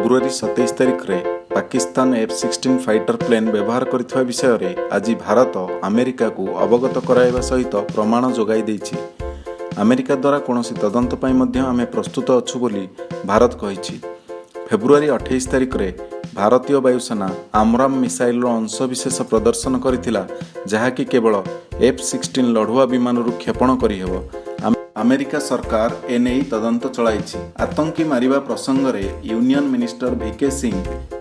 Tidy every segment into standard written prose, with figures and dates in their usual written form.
ଫେବୃଆରୀ 27 ତାରିଖରେ Pakistan F-16 fighter plane ବ୍ୟବହାର କରିଥିବା ବିଷୟରେ ଆଜି ଭାରତ ଆମେରିକାକୁ ଅବଗତ କରାଇବା ସହିତ ପ୍ରମାଣ ଯୋଗାଇ ଦେଇଛି। ଆମେରିକା ଦ୍ୱାରା କୌଣସି ତଦନ୍ତ ପାଇଁ ମଧ୍ୟ ଆମେ ପ୍ରସ୍ତୁତ ଅଛୁ ବୋଲି ଭାରତ କହିଛି। ଫେବୃଆରୀ 28 ତାରିଖରେ ଭାରତୀୟ ବାୟୁସେନା ଆମରାମ ମିସାଇଲର ଅଂଶବିଶେଷ ପ୍ରଦର୍ଶନ କରିଥିଲା, ଯାହାକି କେବଳ ଏଫ୍-16 ଲଢୁଆ ବିମାନରୁ କ୍ଷେପଣ କରିହେବ। ଆମେରିକା ସରକାର ଏନେଇ ତଦନ୍ତ ଚଳାଇଛି। ଆତଙ୍କୀ ମାରିବା ପ୍ରସଙ୍ଗରେ ୟୁନିୟନ ମିନିଷ୍ଟର ଭିକେ ସିଂ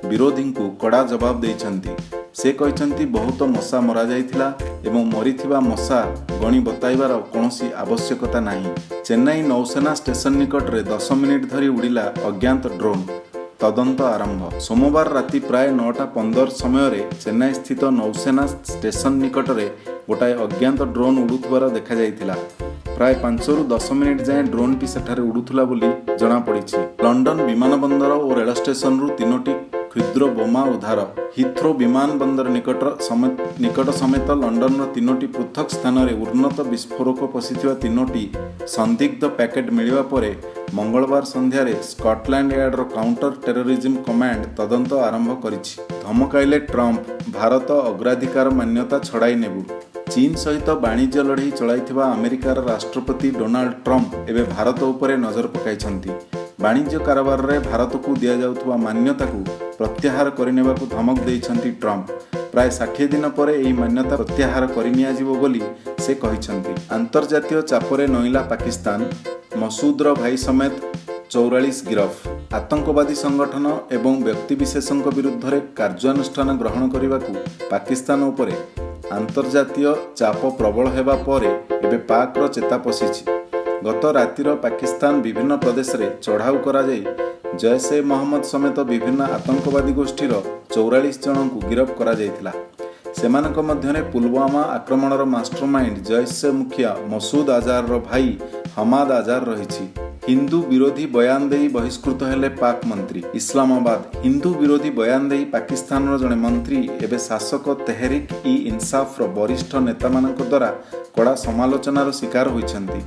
ବିରୋଧୀଙ୍କୁ କଡ଼ା ଜବାବ ଦେଇଛନ୍ତି। ସେ କହିଛନ୍ତି, ବହୁତ ମଶା ମରାଯାଇଥିଲା ଏବଂ ମରିଥିବା ମଶା ଗଣି ବତାଇବାର କୌଣସି ଆବଶ୍ୟକତା ନାହିଁ। ଚେନ୍ନାଇ ନୌସେନା ଷ୍ଟେସନ ନିକଟରେ 10 ମିନିଟ୍ ଧରି ଉଡ଼ିଲା ଅଜ୍ଞାତ ଡ୍ରୋନ୍, ତଦନ୍ତ ଆରମ୍ଭ। ସୋମବାର ରାତି ପ୍ରାୟ 9:15 ସମୟରେ ଚେନ୍ନାଇ ସ୍ଥିତ ନୌସେନା ଷ୍ଟେସନ ନିକଟରେ ଗୋଟାଏ ଅଜ୍ଞାତ ଡ୍ରୋନ୍ ଉଡ଼ୁଥିବାର ଦେଖାଯାଇଥିଲା। ପ୍ରାୟ 5ରୁ 10 ମିନିଟ୍ ଯାଏଁ ଡ୍ରୋନ୍ଟି ସେଠାରେ ଉଡ଼ୁଥିଲା ବୋଲି ଜଣାପଡ଼ିଛି। ଲଣ୍ଡନ ବିମାନ ବନ୍ଦର ଓ ରେଳ ଷ୍ଟେସନରୁ ତିନୋଟି କ୍ଷୁଦ୍ର ବୋମା ଉଦ୍ଧାର। ହିଥ୍ରୋ ବିମାନ ବନ୍ଦର ନିକଟ ସମେତ ଲଣ୍ଡନର ତିନୋଟି ପୃଥକ୍ ସ୍ଥାନରେ ଉନ୍ନତ ବିସ୍ଫୋରକ ପଶିଥିବା ତିନୋଟି ସନ୍ଦିଗ୍ଧ ପ୍ୟାକେଟ୍ ମିଳିବା ପରେ ମଙ୍ଗଳବାର ସନ୍ଧ୍ୟାରେ ସ୍କଟଲ୍ୟାଣ୍ଡ ୟାର୍ଡର କାଉଣ୍ଟର ଟେରରିଜିମ୍ କମାଣ୍ଡ ତଦନ୍ତ ଆରମ୍ଭ କରିଛି। ଧମକାଇଲେ ଟ୍ରମ୍ପ, ଭାରତ ଅଗ୍ରାଧିକାର ମାନ୍ୟତା ଛଡ଼ାଇ ନେବୁ। ଚୀନ ସହିତ ବାଣିଜ୍ୟ ଲଢ଼େଇ ଚଳାଇଥିବା ଆମେରିକାର ରାଷ୍ଟ୍ରପତି ଡୋନାଲ୍ଡ ଟ୍ରମ୍ପ ଏବେ ଭାରତ ଉପରେ ନଜର ପକାଇଛନ୍ତି। ବାଣିଜ୍ୟ କାରବାରରେ ଭାରତକୁ ଦିଆଯାଉଥିବା ମାନ୍ୟତାକୁ ପ୍ରତ୍ୟାହାର କରିନେବାକୁ ଧମକ ଦେଇଛନ୍ତି ଟ୍ରମ୍ପ। ପ୍ରାୟ 60 ଦିନ ପରେ ଏହି ମାନ୍ୟତା ପ୍ରତ୍ୟାହାର କରିନିଆଯିବ ବୋଲି ସେ କହିଛନ୍ତି। ଆନ୍ତର୍ଜାତୀୟ ଚାପରେ ନଇଁଲା ପାକିସ୍ତାନ, ମସୁଦର ଭାଇ ସମେତ 44 ଗିରଫ। ଆତଙ୍କବାଦୀ ସଂଗଠନ ଏବଂ ବ୍ୟକ୍ତିବିଶେଷଙ୍କ ବିରୁଦ୍ଧରେ କାର୍ଯ୍ୟାନୁଷ୍ଠାନ ଗ୍ରହଣ କରିବାକୁ ପାକିସ୍ତାନ ଉପରେ ଆନ୍ତର୍ଜାତୀୟ ଚାପ ପ୍ରବଳ ହେବା ପରେ ଏବେ ପାକ୍ର ଚେତା ପଶିଛି। ଗତ ରାତିର ପାକିସ୍ତାନ ବିଭିନ୍ନ ପ୍ରଦେଶରେ ଚଢ଼ାଉ କରାଯାଇ ଜୈଶ ଏ ମହମ୍ମଦ ସମେତ ବିଭିନ୍ନ ଆତଙ୍କବାଦୀ ଗୋଷ୍ଠୀର 44 ଜଣଙ୍କୁ ଗିରଫ କରାଯାଇଥିଲା। ସେମାନଙ୍କ ମଧ୍ୟରେ ପୁଲୱାମା ଆକ୍ରମଣର ମାଷ୍ଟରମାଇଣ୍ଡ ଜୈଶ ମୁଖିଆ ମସୁଦ ଆଜାରର ଭାଇ ହମାଦ ଆଜାର ରହିଛି। ହିନ୍ଦୁ ବିରୋଧୀ ବୟାନ ଦେଇ ବହିଷ୍କୃତ ହେଲେ ପାକ୍ ମନ୍ତ୍ରୀ। ଇସଲାମାବାଦ, ହିନ୍ଦୁ ବିରୋଧୀ ବୟାନ ଦେଇ ପାକିସ୍ତାନର ଜଣେ ମନ୍ତ୍ରୀ ଏବେ ଶାସକ ତେହରିକ ଇ ଇନସାଫର ବରିଷ୍ଠ ନେତାମାନଙ୍କ ଦ୍ୱାରା କଡ଼ା ସମାଲୋଚନାର ଶିକାର ହୋଇଛନ୍ତି।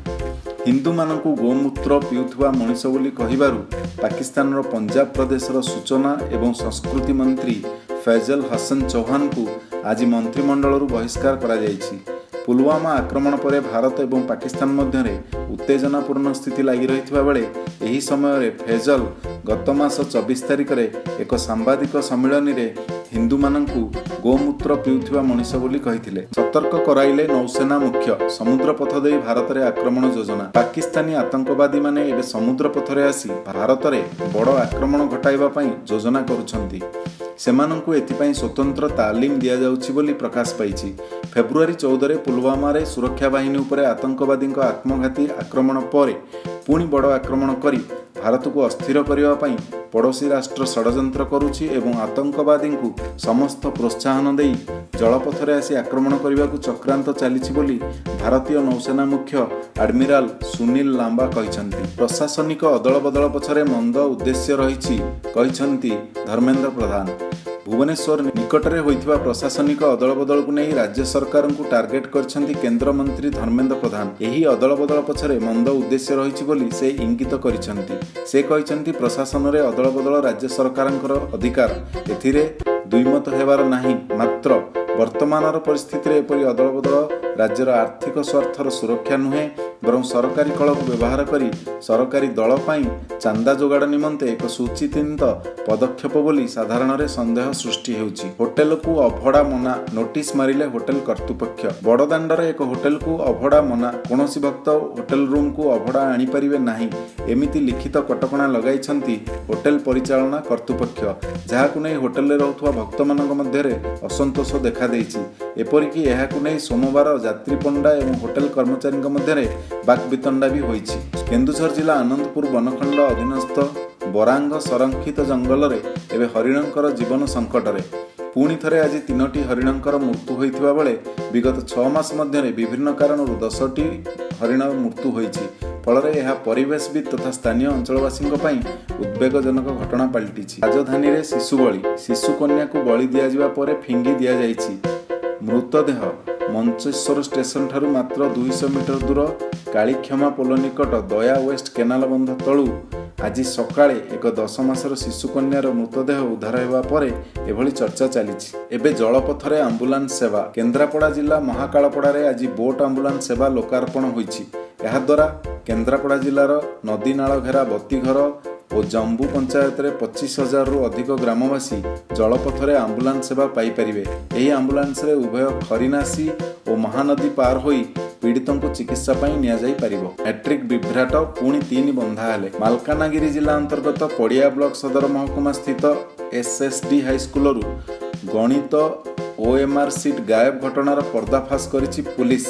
ହିନ୍ଦୁମାନଙ୍କୁ ଗୋମୂତ୍ର ପିଉଥିବା ମଣିଷ ବୋଲି କହିବାରୁ ପାକିସ୍ତାନର ପଞ୍ଜାବ ପ୍ରଦେଶର ସୂଚନା ଏବଂ ସଂସ୍କୃତି ମନ୍ତ୍ରୀ ଫୈଜଲ ହସନ ଚୌହାନଙ୍କୁ ଆଜି ମନ୍ତ୍ରିମଣ୍ଡଳରୁ ବହିଷ୍କାର କରାଯାଇଛି। ପୁଲୱାମା ଆକ୍ରମଣ ପରେ ଭାରତ ଏବଂ ପାକିସ୍ତାନ ମଧ୍ୟରେ ଉତ୍ତେଜନାପୂର୍ଣ୍ଣ ସ୍ଥିତି ଲାଗି ରହିଥିବା ବେଳେ ଏହି ସମୟରେ ଫୈଜଲ ଗତ ମାସ 24 ତାରିଖରେ ଏକ ସାମ୍ବାଦିକ ସମ୍ମିଳନୀରେ ହିନ୍ଦୁମାନଙ୍କୁ ଗୋମୂତ୍ର ପିଉଥିବା ମଣିଷ ବୋଲି କହିଥିଲେ। ସତର୍କ କରାଇଲେ ନୌସେନା ମୁଖ୍ୟ, ସମୁଦ୍ର ପଥ ଦେଇ ଭାରତରେ ଆକ୍ରମଣ ଯୋଜନା। ପାକିସ୍ତାନୀ ଆତଙ୍କବାଦୀମାନେ ଏବେ ସମୁଦ୍ର ପଥରେ ଆସି ଭାରତରେ ବଡ଼ ଆକ୍ରମଣ ଘଟାଇବା ପାଇଁ ଯୋଜନା କରୁଛନ୍ତି। ସେମାନଙ୍କୁ ଏଥିପାଇଁ ସ୍ୱତନ୍ତ୍ର ତାଲିମ ଦିଆଯାଉଛି ବୋଲି ପ୍ରକାଶ ପାଇଛି। ଫେବୃଆରୀ 14ରେ ପୁଲୱାମାରେ ସୁରକ୍ଷା ବାହିନୀ ଉପରେ ଆତଙ୍କବାଦୀଙ୍କ ଆତ୍ମଘାତୀ ଆକ୍ରମଣ ପରେ ପୁଣି ବଡ଼ ଆକ୍ରମଣ କରି ଭାରତକୁ ଅସ୍ଥିର କରିବା ପାଇଁ ପଡ଼ୋଶୀ ରାଷ୍ଟ୍ର ଷଡ଼ଯନ୍ତ୍ର କରୁଛି ଏବଂ ଆତଙ୍କବାଦୀଙ୍କୁ ସମସ୍ତ ପ୍ରୋତ୍ସାହନ ଦେଇ ଜଳପଥରେ ଆସି ଆକ୍ରମଣ କରିବାକୁ ଚକ୍ରାନ୍ତ ଚାଲିଛି ବୋଲି ଭାରତୀୟ ନୌସେନା ମୁଖ୍ୟ ଆଡମିରାଲ ସୁନୀଲ ଲାମ୍ବା କହିଛନ୍ତି। ପ୍ରଶାସନିକ ଅଦଳବଦଳ ପଛରେ ମନ୍ଦ ଉଦ୍ଦେଶ୍ୟ ରହିଛି, କହିଛନ୍ତି ଧର୍ମେନ୍ଦ୍ର ପ୍ରଧାନ। ଭୁବନେଶ୍ୱର, ନିକଟରେ ହୋଇଥିବା ପ୍ରଶାସନିକ ଅଦଳବଦଳକୁ ନେଇ ରାଜ୍ୟ ସରକାରଙ୍କୁ ଟାର୍ଗେଟ କରିଛନ୍ତି କେନ୍ଦ୍ରମନ୍ତ୍ରୀ ଧର୍ମେନ୍ଦ୍ର ପ୍ରଧାନ। ଏହି ଅଦଳବଦଳ ପଛରେ ମନ୍ଦ ଉଦ୍ଦେଶ୍ୟ ରହିଛି ବୋଲି ସେ ଇଙ୍ଗିତ କରିଛନ୍ତି। ସେ କହିଛନ୍ତି, ପ୍ରଶାସନରେ ଅଦଳବଦଳ ରାଜ୍ୟ ସରକାରଙ୍କର ଅଧିକାର, ଏଥିରେ ଦ୍ୱିମତ ହେବାର ନାହିଁ। ମାତ୍ର ବର୍ତ୍ତମାନର ପରିସ୍ଥିତିରେ ଏପରି ଅଦଳବଦଳ ରାଜ୍ୟର ଆର୍ଥିକ ସ୍ୱାର୍ଥର ସୁରକ୍ଷା ନୁହେଁ, ବରଂ ସରକାରୀ କଳକୁ ବ୍ୟବହାର କରି ସରକାରୀ ଦଳ ପାଇଁ ଚାନ୍ଦା ଯୋଗାଡ଼ ନିମନ୍ତେ ଏକ ସୁଚିନ୍ତିତ ପଦକ୍ଷେପ ବୋଲି ସାଧାରଣରେ ସନ୍ଦେହ ସୃଷ୍ଟି ହେଉଛି। ହୋଟେଲକୁ ଅଭଡ଼ା ମନା, ନୋଟିସ୍ ମାରିଲେ ହୋଟେଲ କର୍ତ୍ତୃପକ୍ଷ। ବଡ଼ଦାଣ୍ଡରେ ଏକ ହୋଟେଲକୁ ଅଭଡ଼ା ମନା, କୌଣସି ଭକ୍ତ ହୋଟେଲ ରୁମକୁ ଅଭଡ଼ା ଆଣିପାରିବେ ନାହିଁ, ଏମିତି ଲିଖିତ କଟକଣା ଲଗାଇଛନ୍ତି ହୋଟେଲ ପରିଚାଳନା କର୍ତ୍ତୃପକ୍ଷ। ଯାହାକୁ ନେଇ ହୋଟେଲରେ ରହୁଥିବା ଭକ୍ତମାନଙ୍କ ମଧ୍ୟରେ ଅସନ୍ତୋଷ ଦେଖାଦେଇଛି। ଏପରିକି ଏହାକୁ ନେଇ ସୋମବାର ଯାତ୍ରୀ ପଣ୍ଡା ଏବଂ ହୋଟେଲ କର୍ମଚାରୀଙ୍କ ମଧ୍ୟରେ ବାକବିତଣ୍ଡା ବି ହୋଇଛି। କେନ୍ଦୁଝର ଜିଲ୍ଲା ଆନନ୍ଦପୁର ବନଖଣ୍ଡ ଅଧୀନସ୍ଥ ବରାଙ୍ଗ ସଂରକ୍ଷିତ ଜଙ୍ଗଲରେ ଏବେ ହରିଣଙ୍କର ଜୀବନ ସଙ୍କଟରେ। ପୁଣି ଥରେ ଆଜି ତିନୋଟି ହରିଣଙ୍କର ମୃତ୍ୟୁ ହୋଇଥିବା ବେଳେ ବିଗତ 6 ମାସ ମଧ୍ୟରେ ବିଭିନ୍ନ କାରଣରୁ 10ଟି ହରିଣ ମୃତ୍ୟୁ ହୋଇଛି। ଫଳରେ ଏହା ପରିବେଶବିତ୍ ତଥା ସ୍ଥାନୀୟ ଅଞ୍ଚଳବାସୀଙ୍କ ପାଇଁ ଉଦ୍ବେଗଜନକ ଘଟଣା ପାଲଟିଛି। ରାଜଧାନୀରେ ଶିଶୁ ବଳି। ଶିଶୁ କନ୍ୟାକୁ ବଳି ଦିଆଯିବା ପରେ ଫିଙ୍ଗି ଦିଆଯାଇଛି ମୃତଦେହ। ମଞ୍ଚେଶ୍ୱର ଷ୍ଟେସନ ଠାରୁ ମାତ୍ର 200 ମିଟର ଦୂର କାଳିକ୍ଷମା ପୋଲ ନିକଟ ଦୟା ୱେଷ୍ଟ କେନାଲ ବନ୍ଧ ତଳୁ ଆଜି ସକାଳେ ଏକ 10 ମାସର ଶିଶୁକନ୍ୟାର ମୃତଦେହ ଉଦ୍ଧାର ହେବା ପରେ ଏଭଳି ଚର୍ଚ୍ଚା ଚାଲିଛି। ଏବେ ଜଳପଥରେ ଆମ୍ବୁଲାନ୍ସ ସେବା। କେନ୍ଦ୍ରାପଡ଼ା ଜିଲ୍ଲା ମହାକାଳପଡ଼ାରେ ଆଜି ବୋଟ୍ ଆମ୍ବୁଲାନ୍ସ ସେବା ଲୋକାର୍ପଣ ହୋଇଛି। ଏହାଦ୍ୱାରା କେନ୍ଦ୍ରାପଡ଼ା ଜିଲ୍ଲାର ନଦୀ ନାଳ ଘେରା ବତୀଘର ଓ ଜମ୍ବୁ ପଞ୍ଚାୟତରେ 25,000ରୁ ଅଧିକ ଗ୍ରାମବାସୀ ଜଳପଥରେ ଆମ୍ବୁଲାନ୍ସ ସେବା ପାଇପାରିବେ। ଏହି ଆମ୍ବୁଲାନ୍ସରେ ଉଭୟ ଖରିନାସୀ ଓ ମହାନଦୀ ପାର ହୋଇ ପୀଡ଼ିତଙ୍କୁ ଚିକିତ୍ସା ପାଇଁ ନିଆଯାଇପାରିବ। ମ୍ୟାଟ୍ରିକ ବିଭ୍ରାଟ, ପୁଣି ତିନି ବନ୍ଧା ହେଲେ। ମାଲକାନଗିରି ଜିଲ୍ଲା ଅନ୍ତର୍ଗତ ପଡ଼ିଆ ବ୍ଲକ ସଦର ମହକୁମା ସ୍ଥିତ ଏସ୍ଏସ୍ଡି ହାଇସ୍କୁଲରୁ ଗଣିତ ଓଏମ୍ଆର୍ ସିଟ୍ ଗାୟବ ଘଟଣାର ପର୍ଦ୍ଦାଫାଶ କରିଛି ପୁଲିସ।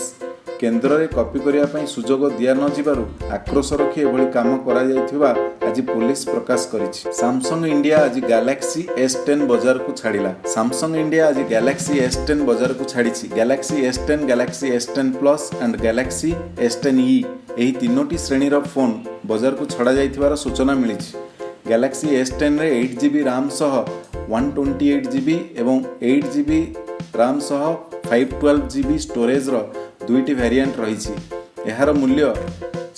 କେନ୍ଦ୍ରରେ କପି କରିବା ପାଇଁ ସୁଯୋଗ ଦିଆ ନଯିବାରୁ ଆକ୍ରୋଶ ରଖି ଏଭଳି କାମ କରାଯାଇଥିବା ଆଜି ପୁଲିସ ପ୍ରକାଶ କରିଛି। ସାମସଙ୍ଗ ଇଣ୍ଡିଆ ଆଜି ଗ୍ୟାଲାକ୍ସି ଏସ୍ 10 ବଜାରକୁ ଛାଡ଼ିଲା। ସାମସଙ୍ଗ ଇଣ୍ଡିଆ ଆଜି ଗ୍ୟାଲାକ୍ସି ଏସ୍ 10 ବଜାରକୁ ଛାଡ଼ିଛି। Galaxy S 10, Galaxy S 10 plus and galaxy S 10 ଇ, ଏହି ତିନୋଟି ଶ୍ରେଣୀର ଫୋନ୍ ବଜାରକୁ ଛଡ଼ାଯାଇଥିବାର ସୂଚନା ମିଳିଛି। ଗ୍ୟାଲାକ୍ସି ଏସ୍ 10ରେ 8 ଜିବି ରାମ୍ ସହ 128 ଜିବି ଏବଂ 8 ଜିବି ରାମ୍ ସହ 512 ଜିବି ଷ୍ଟୋରେଜ୍ର ଦୁଇଟି ଭ୍ୟାରିଆଣ୍ଟ ରହିଛି। ଏହାର ମୂଲ୍ୟ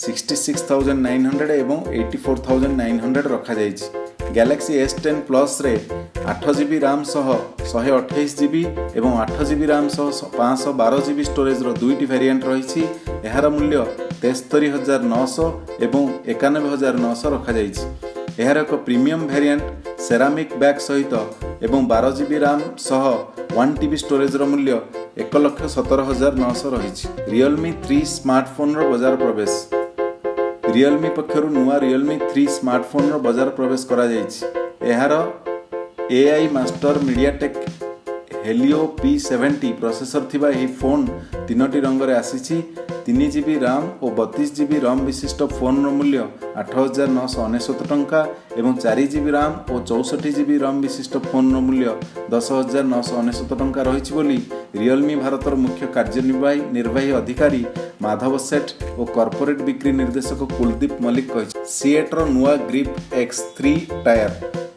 66,900 ଏବଂ 84,900 ରଖାଯାଇଛି। ଗ୍ୟାଲାକ୍ସି ଏସ୍ 10 ପ୍ଲସ୍ରେ 8 ଜିବି ରାମ୍ ସହ 128 ଜିବି ଏବଂ 8 ଜିବି ରାମ୍ ସହ 512 ଜିବି ଷ୍ଟୋରେଜ୍ର ଦୁଇଟି ଭ୍ୟାରିଆଣ୍ଟ ରହିଛି। ଏହାର ମୂଲ୍ୟ 73,900 ଏବଂ 91,900 ରଖାଯାଇଛି। ଏହାର ଏକ ପ୍ରିମିୟମ୍ ଭ୍ୟାରିଆଣ୍ଟ ସେରାମିକ୍ ବ୍ୟାକ୍ ସହିତ ଏବଂ 12 ଜିବି ରାମ୍ ସହ 1 ଟିବି ଷ୍ଟୋରେଜ୍ର ମୂଲ୍ୟ 1,17,900 ରହିଛି। ରିଅଲମି 3 ସ୍ମାର୍ଟଫୋନ୍ର ବଜାର ପ୍ରବେଶ। ରିଅଲମି ପକ୍ଷରୁ ନୂଆ ରିଅଲମି 3 ସ୍ମାର୍ଟଫୋନ୍ର ବଜାର ପ୍ରବେଶ କରାଯାଇଛି। ଏହାର AI master MediaTek Helio P70 processor ଥିବା ଏହି ଫୋନ୍ ତିନୋଟି ରଙ୍ଗରେ ଆସିଛି। 3 ଜିବି ରାମ୍ ଓ 32 ଜିବି ରମ୍ ବିଶିଷ୍ଟ ଫୋନ୍ର ମୂଲ୍ୟ 8,999 ଟଙ୍କା ଏବଂ 4 ଜିବି ରାମ୍ ଓ 64 ଜିବି ରମ୍ ବିଶିଷ୍ଟ ଫୋନ୍ର ମୂଲ୍ୟ 10,999 ଟଙ୍କା ରହିଛି ବୋଲି ରିଅଲମି ଭାରତର ମୁଖ୍ୟ କାର୍ଯ୍ୟନିର୍ବାହୀ ନିର୍ବାହୀ ଅଧିକାରୀ ମାଧବ ସେଠ ଓ କର୍ପୋରେଟ୍ ବିକ୍ରି ନିର୍ଦ୍ଦେଶକ କୁଲଦୀପ ମଲ୍ଲିକ କହିଛନ୍ତି। ସିଏଟ୍ର ନୂଆ ଗ୍ରିପ୍ ଏକ୍ସ 3 ଟାୟାର।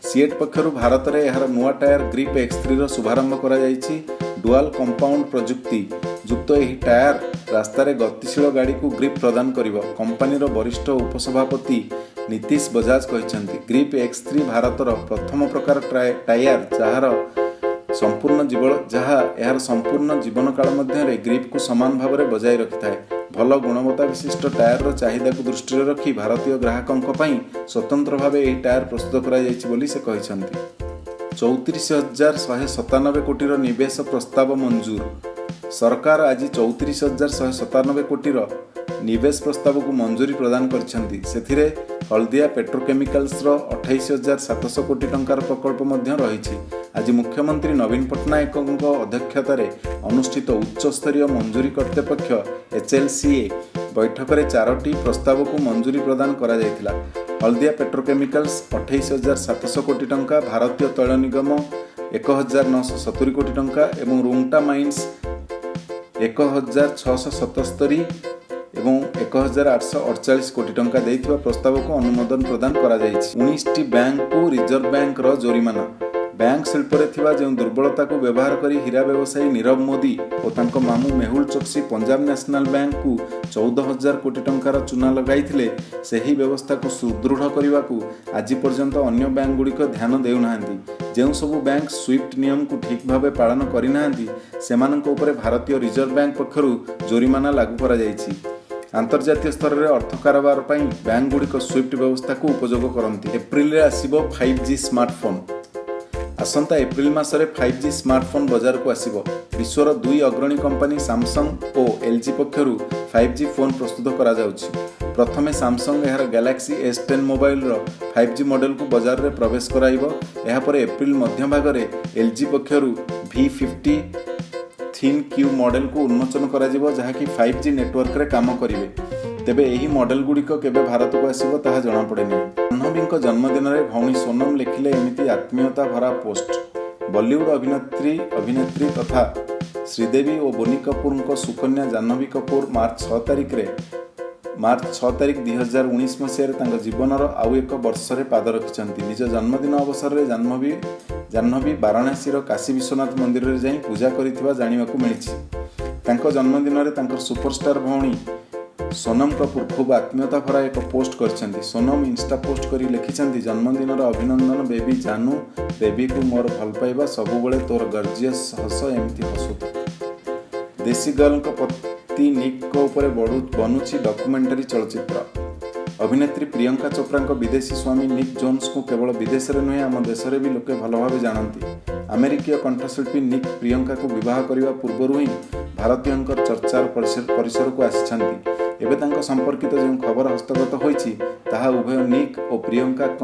ସିଏଟ୍ ପକ୍ଷରୁ ଭାରତରେ ଏହାର ନୂଆ ଟାୟାର ଗ୍ରିପ୍ ଏକ୍ସ 3ର ଶୁଭାରମ୍ଭ କରାଯାଇଛି। ଡୁଆଲ୍ କମ୍ପାଉଣ୍ଡ ପ୍ରଯୁକ୍ତି ଯୁକ୍ତ ଏହି ଟାୟାର ରାସ୍ତାରେ ଗତିଶୀଳ ଗାଡ଼ିକୁ ଗ୍ରିପ୍ ପ୍ରଦାନ କରିବ। କମ୍ପାନୀର ବରିଷ୍ଠ ଉପସଭାପତି ନୀତିଶ ବଜାଜ କହିଛନ୍ତି, ଗ୍ରିପ୍ ଏକ୍ସ 3 ଭାରତର ପ୍ରଥମ ପ୍ରକାର ଟାୟାର ଯାହା ଏହାର ସମ୍ପୂର୍ଣ୍ଣ ଜୀବନକାଳ ମଧ୍ୟରେ ଗ୍ରିପ୍କୁ ସମାନ ଭାବରେ ବଜାୟ ରଖିଥାଏ। ଭଲ ଗୁଣବତ୍ତା ବିଶିଷ୍ଟ ଟାୟାରର ଚାହିଦାକୁ ଦୃଷ୍ଟିରେ ରଖି ଭାରତୀୟ ଗ୍ରାହକଙ୍କ ପାଇଁ ସ୍ୱତନ୍ତ୍ର ଭାବେ ଏହି ଟାୟାର ପ୍ରସ୍ତୁତ କରାଯାଇଛି ବୋଲି ସେ କହିଛନ୍ତି। 34,197 କୋଟିର ନିବେଶ ପ୍ରସ୍ତାବ ମଞ୍ଜୁର। ସରକାର ଆଜି 34,197 କୋଟିର ନିବେଶ ପ୍ରସ୍ତାବକୁ ମଞ୍ଜୁରୀ ପ୍ରଦାନ କରିଛନ୍ତି। ସେଥିରେ ହଳଦିଆ ପେଟ୍ରୋକେମିକାଲ୍ସର 28,700 କୋଟି ଟଙ୍କାର ପ୍ରକଳ୍ପ ମଧ୍ୟ ରହିଛି। ଆଜି ମୁଖ୍ୟମନ୍ତ୍ରୀ ନବୀନ ପଟ୍ଟନାୟକଙ୍କ ଅଧ୍ୟକ୍ଷତାରେ ଅନୁଷ୍ଠିତ ଉଚ୍ଚସ୍ତରୀୟ ମଞ୍ଜୁରୀ କର୍ତ୍ତୃପକ୍ଷ ଏଚ୍ଏଲ୍ସିଏ ବୈଠକରେ ଚାରୋଟି ପ୍ରସ୍ତାବକୁ ମଞ୍ଜୁରୀ ପ୍ରଦାନ କରାଯାଇଥିଲା। ହଳଦିଆ ପେଟ୍ରୋକେମିକାଲ୍ସ 28,700 କୋଟି ଟଙ୍କା, ଭାରତୀୟ ତୈଳ ନିଗମ 1,970 କୋଟି ଟଙ୍କା ଏବଂ ରୁଙ୍ଗଟା ମାଇନ୍ସ 1,677 ଏବଂ 1,848 କୋଟି ଟଙ୍କା ଦେଇଥିବା ପ୍ରସ୍ତାବକୁ ଅନୁମୋଦନ ପ୍ରଦାନ କରାଯାଇଛି। 19ଟି ବ୍ୟାଙ୍କକୁ ରିଜର୍ଭ ବ୍ୟାଙ୍କର ଜୋରିମାନା। ବ୍ୟାଙ୍କ ଶିଳ୍ପରେ ଥିବା ଯେଉଁ ଦୁର୍ବଳତାକୁ ବ୍ୟବହାର କରି ହୀରା ବ୍ୟବସାୟୀ ନୀରବ ମୋଦି ଓ ତାଙ୍କ ମାମୁଁ ମେହୁଲ ଚୋକ୍ସି ପଞ୍ଜାବ ନ୍ୟାସନାଲ ବ୍ୟାଙ୍କକୁ 14,000 କୋଟି ଟଙ୍କାର ଚୂନା ଲଗାଇଥିଲେ, ସେହି ବ୍ୟବସ୍ଥାକୁ ସୁଦୃଢ଼ କରିବାକୁ ଆଜି ପର୍ଯ୍ୟନ୍ତ ଅନ୍ୟ ବ୍ୟାଙ୍କଗୁଡ଼ିକ ଧ୍ୟାନ ଦେଉନାହାନ୍ତି। ଯେଉଁ ସବୁ ବ୍ୟାଙ୍କ ସୁଇଫ୍ଟ ନିୟମକୁ ଠିକ୍ ଭାବେ ପାଳନ କରିନାହାନ୍ତି, ସେମାନଙ୍କ ଉପରେ ଭାରତୀୟ ରିଜର୍ଭ ବ୍ୟାଙ୍କ ପକ୍ଷରୁ ଜୋରିମାନା ଲାଗୁ କରାଯାଇଛି। ଆନ୍ତର୍ଜାତୀୟ ସ୍ତରରେ ଅର୍ଥ କାରବାର ପାଇଁ ବ୍ୟାଙ୍କଗୁଡ଼ିକ ସୁଇଫ୍ଟ ବ୍ୟବସ୍ଥାକୁ ଉପଯୋଗ କରନ୍ତି। ଏପ୍ରିଲରେ ଆସିବ 5ଜି ସ୍ମାର୍ଟଫୋନ୍। ଆସନ୍ତା ଏପ୍ରିଲ ମାସରେ 5ଜି ସ୍ମାର୍ଟଫୋନ୍ ବଜାରକୁ ଆସିବ। ବିଶ୍ୱର ଦୁଇ ଅଗ୍ରଣୀ କମ୍ପାନୀ ସାମସଙ୍ଗ ଓ ଏଲ୍ଜି ପକ୍ଷରୁ 5ଜି ଫୋନ୍ ପ୍ରସ୍ତୁତ କରାଯାଉଛି। ପ୍ରଥମେ ସାମସଙ୍ଗ ଏହାର ଗ୍ୟାଲାକ୍ସି ଏସ୍ 10 ମୋବାଇଲର 5ଜି ମଡେଲକୁ ବଜାରରେ ପ୍ରବେଶ କରାଇବ। ଏହାପରେ ଏପ୍ରିଲ ମଧ୍ୟଭାଗରେ ଏଲ୍ଜି ପକ୍ଷରୁ ଭି 50 ଥିନ୍ କ୍ୟୁ ମଡେଲକୁ ଉନ୍ମୋଚନ କରାଯିବ, ଯାହାକି 5ଜି ନେଟୱାର୍କରେ କାମ କରିବେ। ତେବେ ଏହି ମଡେଲଗୁଡ଼ିକ କେବେ ଭାରତକୁ ଆସିବ, ତାହା ଜଣାପଡ଼ିନାହିଁ। ଜାହ୍ନବୀଙ୍କ ଜନ୍ମଦିନରେ ଭଉଣୀ ସୋନମ ଲେଖିଲେ ଏମିତି ଆତ୍ମୀୟତା ଭରା ପୋଷ୍ଟ। ବଲିଉଡ ଅଭିନେତ୍ରୀ ତଥା ଶ୍ରୀଦେବୀ ଓ ବୋନି କପୁରଙ୍କ ସୁକନ୍ୟା ଜାହ୍ନବୀ କପୁର ମାର୍ଚ୍ଚ 6 ତାରିଖ 2019 ମସିହାରେ ତାଙ୍କ ଜୀବନର ଆଉ ଏକ ବର୍ଷରେ ପାଦ ରଖିଛନ୍ତି। ନିଜ ଜନ୍ମଦିନ ଅବସରରେ ଜାହ୍ନବୀ ବାରାଣସୀର କାଶୀ ବିଶ୍ୱନାଥ ମନ୍ଦିରରେ ଯାଇ ପୂଜା କରିଥିବା ଜାଣିବାକୁ ମିଳିଛି। ତାଙ୍କ ଜନ୍ମଦିନରେ ତାଙ୍କର ସୁପରଷ୍ଟାର ଭଉଣୀ ସୋନମ କପୁର ଖୁବ୍ ଆତ୍ମୀୟତା ଭରା ଏକ ପୋଷ୍ଟ କରିଛନ୍ତି। ସୋନମ ଇନ୍ଷ୍ଟା ପୋଷ୍ଟ କରି ଲେଖିଛନ୍ତି, ଜନ୍ମଦିନର ଅଭିନନ୍ଦନ ବେବି ଜାନୁ। ବେବିକୁ ମୋର ଭଲପାଇବା। ସବୁବେଳେ ତୋର ଗର୍ଜିୟସ୍ ହସ ଏମିତି ହସୁଥା। ଦେଶୀ ଗର୍ଲଙ୍କ ପତି ନିକ୍ଙ୍କ ଉପରେ ବନୁଛି ଡକ୍ୟୁମେଣ୍ଟାରୀ ଚଳଚ୍ଚିତ୍ର। ଅଭିନେତ୍ରୀ ପ୍ରିୟଙ୍କା ଚୋପ୍ରାଙ୍କ ବିଦେଶୀ ସ୍ୱାମୀ ନିକ୍ ଜୋନସଙ୍କୁ କେବଳ ବିଦେଶରେ ନୁହେଁ, ଆମ ଦେଶରେ ବି ଲୋକେ ଭଲ ଭାବେ ଜାଣନ୍ତି। ଆମେରିକୀୟ କଣ୍ଠଶିଳ୍ପୀ ନିକ୍ ପ୍ରିୟଙ୍କାଙ୍କୁ ବିବାହ କରିବା ପୂର୍ବରୁ ହିଁ ଭାରତୀୟଙ୍କ ଚର୍ଚ୍ଚାର ପରିସରକୁ ଆସିଛନ୍ତି। ଏବେ ତାଙ୍କ ସମ୍ପର୍କିତ ଯେଉଁ ଖବର ହସ୍ତଗତ ହୋଇଛି, ତାହା ଉଭୟ ନିକ୍ ଓ ପ୍ରିୟଙ୍କାଙ୍କ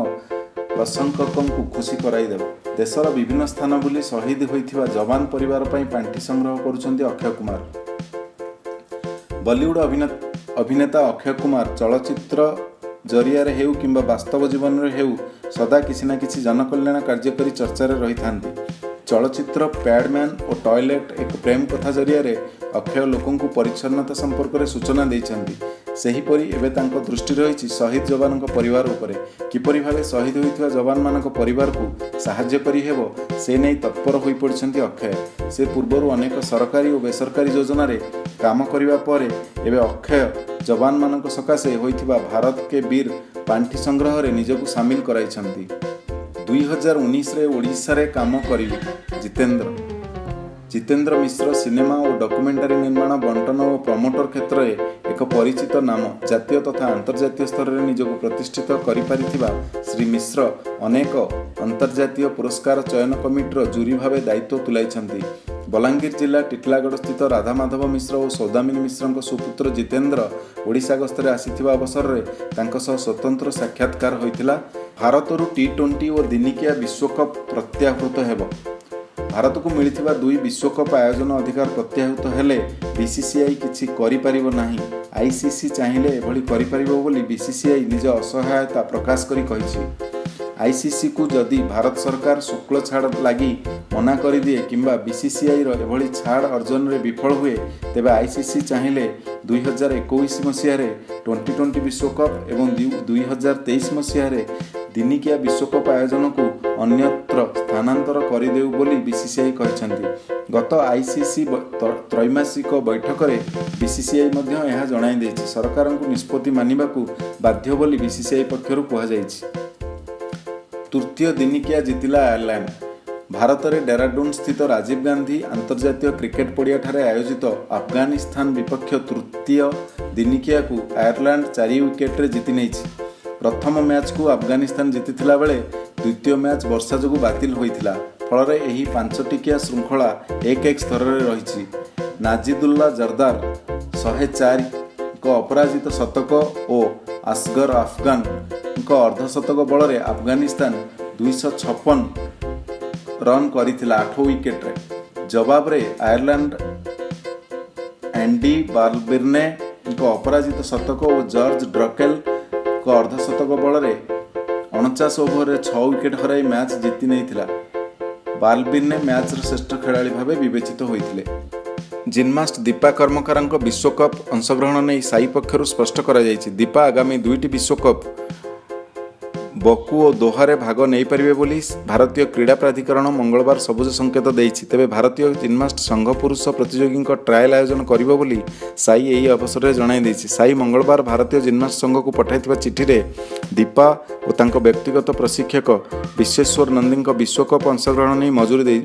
ପ୍ରଶଂସକଙ୍କୁ ଖୁସି କରାଇଦେବ। ଦେଶର ବିଭିନ୍ନ ସ୍ଥାନ ବୁଲି ସହିଦ ହୋଇଥିବା ଯବାନ ପରିବାର ପାଇଁ ପାଣ୍ଠି ସଂଗ୍ରହ କରୁଛନ୍ତି ଅକ୍ଷୟ କୁମାର। ବଲିଉଡ୍ ଅଭିନେତା ଅକ୍ଷୟ କୁମାର ଚଳଚ୍ଚିତ୍ର ଜରିଆରେ ହେଉ କିମ୍ବା ବାସ୍ତବ ଜୀବନରେ ହେଉ, ସଦା କିଛି ନା କିଛି ଜନକଲ୍ୟାଣ କାର୍ଯ୍ୟ କରି ଚର୍ଚ୍ଚାରେ ରହିଥାନ୍ତି। ଚଳଚ୍ଚିତ୍ର ପ୍ୟାଡମ୍ୟାନ୍ ଓ ଟଏଲେଟ୍ ଏକ ପ୍ରେମ କଥା ଜରିଆରେ ଅକ୍ଷୟ ଲୋକଙ୍କୁ ପରିଚ୍ଛନ୍ନତା ସମ୍ପର୍କରେ ସୂଚନା ଦେଇଛନ୍ତି। ସେହିପରି ଏବେ ତାଙ୍କ ଦୃଷ୍ଟି ରହିଛି ସହିଦ ଯବାନଙ୍କ ପରିବାର ଉପରେ। କିପରି ଭାବେ ସହିଦ ହୋଇଥିବା ଯବାନମାନଙ୍କ ପରିବାରକୁ ସାହାଯ୍ୟ କରିହେବ, ସେ ନେଇ ତତ୍ପର ହୋଇପଡ଼ିଛନ୍ତି ଅକ୍ଷୟ। ସେ ପୂର୍ବରୁ ଅନେକ ସରକାରୀ ଓ ବେସରକାରୀ ଯୋଜନାରେ କାମ କରିବା ପରେ ଏବେ ଅକ୍ଷୟ ଯବାନମାନଙ୍କ ସକାଶେ ହୋଇଥିବା ଭାରତ କେ ବୀର ପାଣ୍ଠି ସଂଗ୍ରହରେ ନିଜକୁ ସାମିଲ କରାଇଛନ୍ତି। 2019ରେ ଓଡ଼ିଶାରେ କାମ କରିବି: ଜିତେନ୍ଦ୍ର। ଜିତେନ୍ଦ୍ର ମିଶ୍ର ସିନେମା ଓ ଡକ୍ୟୁମେଣ୍ଟାରୀ ନିର୍ମାଣ, ବଣ୍ଟନ ଓ ପ୍ରମୋଟର କ୍ଷେତ୍ରରେ ଏକ ପରିଚିତ ନାମ। ଜାତୀୟ ତଥା ଅନ୍ତର୍ଜାତୀୟ ସ୍ତରରେ ନିଜକୁ ପ୍ରତିଷ୍ଠିତ କରିପାରିଥିବା ଶ୍ରୀ ମିଶ୍ର ଅନେକ ଅନ୍ତର୍ଜାତୀୟ ପୁରସ୍କାର ଚୟନ କମିଟିର ଜୁରି ଭାବେ ଦାୟିତ୍ୱ ତୁଲାଇଛନ୍ତି। ବଲାଙ୍ଗୀର ଜିଲ୍ଲା ଟିଟିଲାଗଡ଼ସ୍ଥିତ ରାଧାମାଧବ ମିଶ୍ର ଓ ସୌଦାମିନୀ ମିଶ୍ରଙ୍କ ସୁପୁତ୍ର ଜିତେନ୍ଦ୍ର ଓଡ଼ିଶା ଗସ୍ତରେ ଆସିଥିବା ଅବସରରେ ତାଙ୍କ ସହ ସ୍ୱତନ୍ତ୍ର ସାକ୍ଷାତକାର ହୋଇଥିଲା। ଭାରତରୁ ଟି-20 ଓ ଦିନିକିଆ ବିଶ୍ୱକପ୍ ପ୍ରତ୍ୟାହୃତ ହେବ। ଭାରତକୁ ମିଳିଥିବା ଦୁଇ ବିଶ୍ୱକପ୍ ଆୟୋଜନ ଅଧିକାର ପ୍ରତ୍ୟାହୃତ ହେଲେ ବିସିସିଆଇ କିଛି କରିପାରିବ ନାହିଁ। ଆଇସିସି ଚାହିଁଲେ ଏଭଳି କରିପାରିବ ବୋଲି ବିସିସିଆଇ ନିଜ ଅସହାୟତା ପ୍ରକାଶ କରି କହିଛି। ଆଇସିସିକୁ ଯଦି ଭାରତ ସରକାର ଶୁଳ୍କ ଛାଡ଼ ଲାଗି ମନା କରିଦିଏ କିମ୍ବା ବିସିସିଆଇର ଏଭଳି ଛାଡ଼ ଅର୍ଜନରେ ବିଫଳ ହୁଏ, ତେବେ ଆଇସିସି ଚାହିଁଲେ 2021 ମସିହାରେ ଟ୍ୱେଣ୍ଟି-ଟ୍ୱେଣ୍ଟି ବିଶ୍ୱକପ୍ ଏବଂ 2023 ମସିହାରେ ଦିନିକିଆ ବିଶ୍ୱକପ୍ ଆୟୋଜନକୁ ଅନ୍ୟତ୍ର ସ୍ଥାନାନ୍ତର କରିଦେଉ ବୋଲି ବିସିସିଆଇ କହିଛନ୍ତି। ଗତ ଆଇସିସି ତ୍ରୈମାସିକ ବୈଠକରେ ବିସିସିଆଇ ମଧ୍ୟ ଏହା ଜଣାଇ ଦେଇଛି। ସରକାରଙ୍କୁ ନିଷ୍ପତ୍ତି ମାନିବାକୁ ବାଧ୍ୟ ବୋଲି ବିସିସିଆଇ ପକ୍ଷରୁ କୁହାଯାଇଛି। ତୃତୀୟ ଦିନିକିଆ ଜିତିଲା ଆୟାରଲାଣ୍ଡ। ଭାରତରେ ଡେରାଡୁନ୍ସ୍ଥିତ ରାଜୀବ ଗାନ୍ଧୀ ଅନ୍ତର୍ଜାତୀୟ କ୍ରିକେଟ ପଡ଼ିଆଠାରେ ଆୟୋଜିତ ଆଫଗାନିସ୍ତାନ ବିପକ୍ଷ ତୃତୀୟ ଦିନିକିଆକୁ ଆୟାରଲାଣ୍ଡ 4 ୱିକେଟରେ ଜିତି ନେଇଛି। ପ୍ରଥମ ମ୍ୟାଚ୍କୁ ଆଫଗାନିସ୍ତାନ ଜିତିଥିଲା ବେଳେ ଦ୍ୱିତୀୟ ମ୍ୟାଚ୍ ବର୍ଷା ଯୋଗୁଁ ବାତିଲ ହୋଇଥିଲା। ଫଳରେ ଏହି 5 ଟିକିଆ ଶୃଙ୍ଖଳା 1-1 ସ୍ତରରେ ରହିଛି। ନାଜିବୁଲ୍ଲା ଜର୍ଦାର 104ଙ୍କ ଅପରାଜିତ ଶତକ ଓ ଆସଗର ଆଫଗାନଙ୍କ ଅର୍ଦ୍ଧଶତକ ବଳରେ ଆଫଗାନିସ୍ତାନ 256 ରନ୍ କରିଥିଲା 8 ୱିକେଟରେ। ଜବାବରେ ଆୟାରଲାଣ୍ଡ ଆଣ୍ଡି ବାଲବିର୍ନେଙ୍କ ଅପରାଜିତ ଶତକ ଓ ଜର୍ଜ ଡ୍ରକେଲଙ୍କ ଅର୍ଦ୍ଧଶତକ ବଳରେ 49 ଓଭରରେ 6 ୱିକେଟ ହରାଇ ମ୍ୟାଚ୍ ଜିତି ନେଇଥିଲା। ବାଲବିର୍ନେ ମ୍ୟାଚ୍ର ଶ୍ରେଷ୍ଠ ଖେଳାଳି ଭାବେ ବିବେଚିତ ହୋଇଥିଲେ। ଜିମ୍ନାଷ୍ଟ ଦୀପା କର୍ମକାରଙ୍କ ବିଶ୍ୱକପ୍ ଅଂଶଗ୍ରହଣ ନେଇ ସାଇ ପକ୍ଷରୁ ସ୍ପଷ୍ଟ କରାଯାଇଛି। ଦୀପା ଆଗାମୀ ଦୁଇଟି ବିଶ୍ୱକପ୍ ବକୁ ଓ ଦୋହାରେ ଭାଗ ନେଇପାରିବେ ବୋଲି ଭାରତୀୟ କ୍ରୀଡ଼ା ପ୍ରାଧିକରଣ ମଙ୍ଗଳବାର ସବୁଜ ସଙ୍କେତ ଦେଇଛି। ତେବେ ଭାରତୀୟ ଜିମ୍ନାଷ୍ଟ ସଂଘ ପୁରୁଷ ପ୍ରତିଯୋଗୀଙ୍କ ଟ୍ରାଏଲ୍ ଆୟୋଜନ କରିବ ବୋଲି ସାଇ ଏହି ଅବସରରେ ଜଣାଇ ଦେଇଛି। ସାଇ ମଙ୍ଗଳବାର ଭାରତୀୟ ଜିମ୍ନାଷ୍ଟ ସଂଘକୁ ପଠାଇଥିବା ଚିଠିରେ ଦୀପା ଓ ତାଙ୍କ ବ୍ୟକ୍ତିଗତ ପ୍ରଶିକ୍ଷକ ବିଶ୍ୱେଶ୍ୱର ନନ୍ଦୀଙ୍କ ବିଶ୍ୱକପ୍ ଅଂଶଗ୍ରହଣ ନେଇ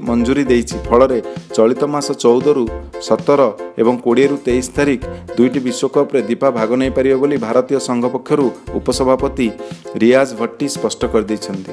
ମଞ୍ଜୁରୀ ଦେଇଛି। ଫଳରେ ଚଳିତ ମାସ 14ରୁ 17 ଏବଂ 20ରୁ 23 ତାରିଖ ଦୁଇଟି ବିଶ୍ୱକପ୍ରେ ଦୀପା ଭାଗ ନେଇପାରିବେ ବୋଲି ଭାରତୀୟ ସଂଘ ପକ୍ଷରୁ ଉପସଭାପତି ରିୟାଜ ଭଟ୍ଟି ସ୍ପଷ୍ଟ କରିଦେଇଛନ୍ତି।